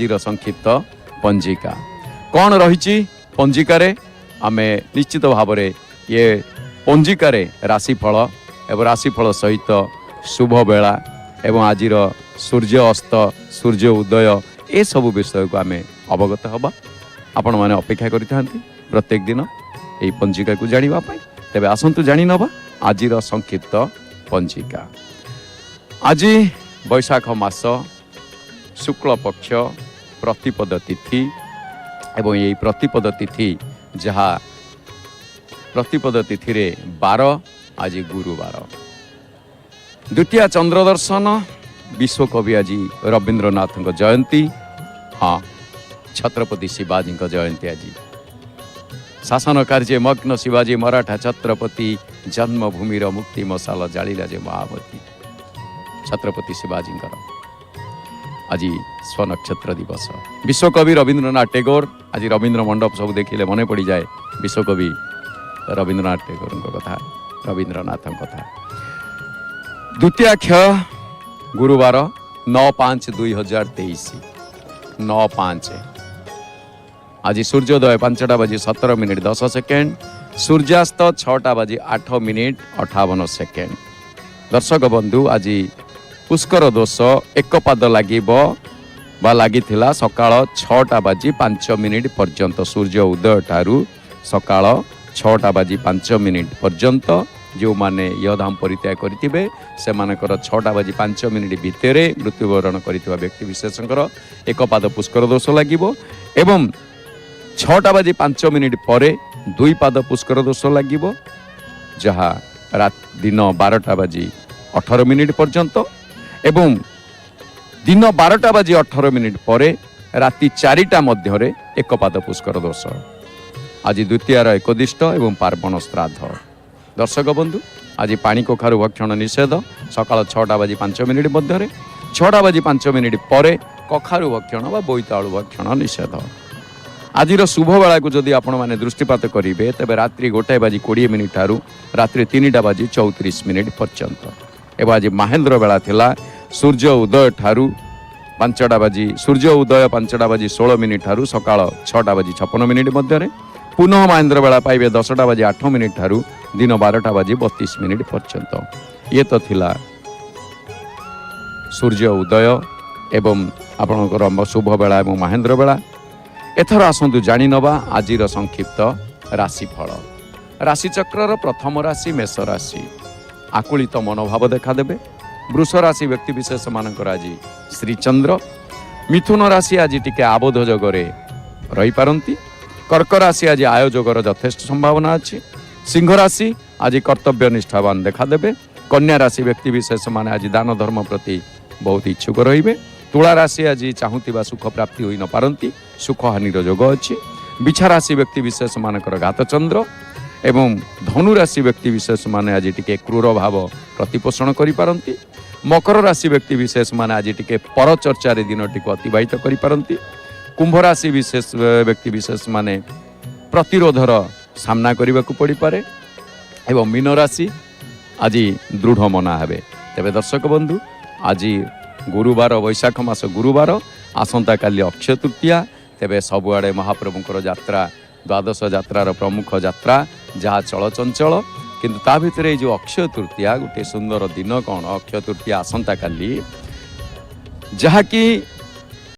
ଆଜିର ସଂକ୍ଷିପ୍ତ ପଞ୍ଜିକା। କ'ଣ ରହିଛି ପଞ୍ଜିକାରେ, ଆମେ ନିଶ୍ଚିତ ଭାବରେ ଇଏ ପଞ୍ଜିକାରେ ରାଶିଫଳ ଏବଂ ରାଶିଫଳ ସହିତ ଶୁଭ ବେଳା ଏବଂ ଆଜିର ସୂର୍ଯ୍ୟ ଅସ୍ତ, ସୂର୍ଯ୍ୟ ଉଦୟ, ଏସବୁ ବିଷୟକୁ ଆମେ ଅବଗତ ହେବା। ଆପଣମାନେ ଅପେକ୍ଷା କରିଥାନ୍ତି ପ୍ରତ୍ୟେକ ଦିନ ଏହି ପଞ୍ଜିକାକୁ ଜାଣିବା ପାଇଁ। ତେବେ ଆସନ୍ତୁ ଜାଣିନେବା ଆଜିର ସଂକ୍ଷିପ୍ତ ପଞ୍ଜିକା। ଆଜି ବୈଶାଖ ମାସ ଶୁକ୍ଳ ପକ୍ଷ ପ୍ରତିପଦ ତିଥି ଏବଂ ଏହି ପ୍ରତିପଦ ତିଥି, ଯାହା ପ୍ରତିପଦ ତିଥିରେ ବାର ଆଜି ଗୁରୁବାର। ଦ୍ୱିତୀୟ ଚନ୍ଦ୍ର ଦର୍ଶନ। ବିଶ୍ୱକବି ଆଜି ରବୀନ୍ଦ୍ରନାଥଙ୍କ ଜୟନ୍ତୀ। ହଁ, ଛତ୍ରପତି ଶିବାଜୀଙ୍କ ଜୟନ୍ତୀ ଆଜି। ଶାସନ କାର୍ଯ୍ୟେ ମଗ୍ନ ଶିବାଜୀ ମରାଠା ଛତ୍ରପତି, ଜନ୍ମଭୂମିର ମୁକ୍ତି ମଶାଲ ଜାଳିଲା ଯେ ମହାମତି। ଛତ୍ରପତି ଶିବାଜୀଙ୍କର ଆଜି ସ୍ୱନକ୍ଷତ୍ର ଦିବସ। ବିଶ୍ୱକବି ରବୀନ୍ଦ୍ରନାଥ ଟେଗୋର। ଆଜି ରବୀନ୍ଦ୍ର ମଣ୍ଡପ ସବୁ ଦେଖିଲେ ମନେ ପଡ଼ିଯାଏ ବିଶ୍ୱକବି ରବୀନ୍ଦ୍ରନାଥ ଟେଗୋରଙ୍କ କଥା, ରବୀନ୍ଦ୍ରନାଥଙ୍କ କଥା। ଦ୍ୱିତୀୟ କ୍ଷୟ ଗୁରୁବାର, 9/5/2023, 9/5। ଆଜି ସୂର୍ଯ୍ୟୋଦୟ 5ଟା ବାଜି 17 ମିନିଟ୍ 10 ସେକେଣ୍ଡ, ସୂର୍ଯ୍ୟାସ୍ତ 6ଟା ବାଜି 8 ମିନିଟ୍ 58 ସେକେଣ୍ଡ। ଦର୍ଶକ ବନ୍ଧୁ, ଆଜି ପୁଷ୍କର ଦୋଷ ଏକ ପାଦ ଲାଗିବ ବା ଲାଗିଥିଲା ସକାଳ 6ଟା ବାଜି 5 ମିନିଟ୍ ପର୍ଯ୍ୟନ୍ତ। ସୂର୍ଯ୍ୟ ଉଦୟ ଠାରୁ ସକାଳ 6ଟା ବାଜି 5 ମିନିଟ୍ ପର୍ଯ୍ୟନ୍ତ ଯେଉଁମାନେ ଇହଧାମ ପରିତ୍ୟାଗ କରିଥିବେ, ସେମାନଙ୍କର 6ଟା ବାଜି 5 ମିନିଟ୍ ଭିତରେ ମୃତ୍ୟୁବରଣ କରିଥିବା ବ୍ୟକ୍ତି ବିଶେଷଙ୍କର ଏକ ପାଦ ପୁଷ୍କର ଦୋଷ ଲାଗିବ ଏବଂ 6ଟା ବାଜି 5 ମିନିଟ୍ ପରେ ଦୁଇ ପାଦ ପୁଷ୍କର ଦୋଷ ଲାଗିବ, ଯାହା ଦିନ 12ଟା ବାଜି 18 ମିନିଟ୍ ପର୍ଯ୍ୟନ୍ତ ଏବଂ ଦିନ 12ଟା ବାଜି 18 ମିନିଟ୍ ପରେ ରାତି 4ଟା ମଧ୍ୟରେ ଏକ ପାଦ ପୁଷ୍କର ଦୋଷ। ଆଜି ଦ୍ୱିତୀୟାର ଏକୋଦିଷ୍ଟ ଏବଂ ପାର୍ବଣ ଶ୍ରାଦ୍ଧ। ଦର୍ଶକ ବନ୍ଧୁ, ଆଜି ପାଣି କଖାରୁ ଭକ୍ଷଣ ନିଷେଧ ସକାଳ 6ଟା ବାଜି 5 ମିନିଟ୍ ମଧ୍ୟରେ। 6ଟା ବାଜି 5 ମିନିଟ୍ ପରେ କଖାରୁ ଭକ୍ଷଣ ବା ବୋଇତାଳୁ ଭକ୍ଷଣ ନିଷେଧ। ଆଜିର ଶୁଭ ବେଳାକୁ ଯଦି ଆପଣମାନେ ଦୃଷ୍ଟିପାତ କରିବେ, ତେବେ ରାତ୍ରି 1 ବାଜି 20 ମିନିଟ୍ ଠାରୁ ରାତ୍ରି 3ଟା ବାଜି 34 ମିନିଟ୍ ପର୍ଯ୍ୟନ୍ତ ଏବଂ ଆଜି ମାହେନ୍ଦ୍ର ବେଳା ଥିଲା ସୂର୍ଯ୍ୟ ଉଦୟ ଠାରୁ ପାଞ୍ଚଟା ବାଜି ସୂର୍ଯ୍ୟ ଉଦୟ 5ଟା ବାଜି 16 ମିନିଟ୍ ଠାରୁ ସକାଳ 6ଟା ବାଜି 56 ମିନିଟ୍ ମଧ୍ୟରେ। ପୁନଃ ମାହେନ୍ଦ୍ର ବେଳା ପାଇବେ 10ଟା ବାଜି 8 ମିନିଟ୍ ଠାରୁ ଦିନ 12ଟା ବାଜି 32 ମିନିଟ୍ ପର୍ଯ୍ୟନ୍ତ। ଇଏ ତ ଥିଲା ସୂର୍ଯ୍ୟ ଉଦୟ ଏବଂ ଆପଣଙ୍କର ଶୁଭ ବେଳା ଏବଂ ମାହେନ୍ଦ୍ର ବେଳା। ଏଥର ଆସନ୍ତୁ ଜାଣିନେବା ଆଜିର ସଂକ୍ଷିପ୍ତ ରାଶିଫଳ। ରାଶିଚକ୍ରର ପ୍ରଥମ ରାଶି ମେଷ ରାଶି, ଆକୁଳିତ ମନୋଭାବ ଦେଖାଦେବେ। ବୃଷ ରାଶି ବ୍ୟକ୍ତିବିଶେଷମାନଙ୍କର ଆଜି ଶ୍ରୀଚନ୍ଦ୍ର। ମିଥୁନ ରାଶି ଆଜି ଟିକେ ଆବୋଧ ଯୋଗରେ ରହିପାରନ୍ତି। କର୍କ ରାଶି ଆଜି ଆୟ ଯୋଗର ଯଥେଷ୍ଟ ସମ୍ଭାବନା ଅଛି। ସିଂହ ରାଶି ଆଜି କର୍ତ୍ତବ୍ୟ ନିଷ୍ଠାବାନ ଦେଖାଦେବେ। କନ୍ୟା ରାଶି ବ୍ୟକ୍ତିବିଶେଷମାନେ ଆଜି ଦାନ ଧର୍ମ ପ୍ରତି ବହୁତ ଇଚ୍ଛୁକ ରହିବେ। ତୁଳା ରାଶି ଆଜି ଚାହୁଁଥିବା ସୁଖ ପ୍ରାପ୍ତି ହୋଇ ନପାରନ୍ତି, ସୁଖ ହାନିର ଯୋଗ ଅଛି। ବିଛା ରାଶି ବ୍ୟକ୍ତିବିଶେଷମାନଙ୍କର ଘାତଚନ୍ଦ୍ର ଏବଂ ଧନୁ ରାଶି ବ୍ୟକ୍ତିବିଶେଷମାନେ ଆଜି ଟିକେ କ୍ରୂର ଭାବ ପ୍ରତିପୋଷଣ କରିପାରନ୍ତି। ମକର ରାଶି ବ୍ୟକ୍ତିବିଶେଷମାନେ ଆଜି ଟିକେ ପରଚର୍ଚ୍ଚାରେ ଦିନଟିକୁ ଅତିବାହିତ କରିପାରନ୍ତି। କୁମ୍ଭ ରାଶି ବିଶେଷ ବ୍ୟକ୍ତିବିଶେଷମାନେ ପ୍ରତିରୋଧର ସାମ୍ନା କରିବାକୁ ପଡ଼ିପାରେ ଏବଂ ମୀନ ରାଶି ଆଜି ଦୃଢ଼ ମନା ହେବେ। ତେବେ ଦର୍ଶକ ବନ୍ଧୁ, ଆଜି ଗୁରୁବାର, ବୈଶାଖ ମାସ ଗୁରୁବାର, ଆସନ୍ତାକାଲି ଅକ୍ଷୟ ତୃତୀୟା। ତେବେ ସବୁଆଡ଼େ ମହାପ୍ରଭୁଙ୍କର ଯାତ୍ରା, ଦ୍ୱାଦଶ ଯାତ୍ରାର ପ୍ରମୁଖ ଯାତ୍ରା ଯାହା ଚଳଚଞ୍ଚଳ। କିନ୍ତୁ ତା ଭିତରେ ଏଇ ଯେଉଁ ଅକ୍ଷୟ ତୃତୀୟା ଗୋଟିଏ ସୁନ୍ଦର ଦିନ। କ'ଣ ଅକ୍ଷୟ ତୃତୀୟା ଆସନ୍ତାକାଲି, ଯାହାକି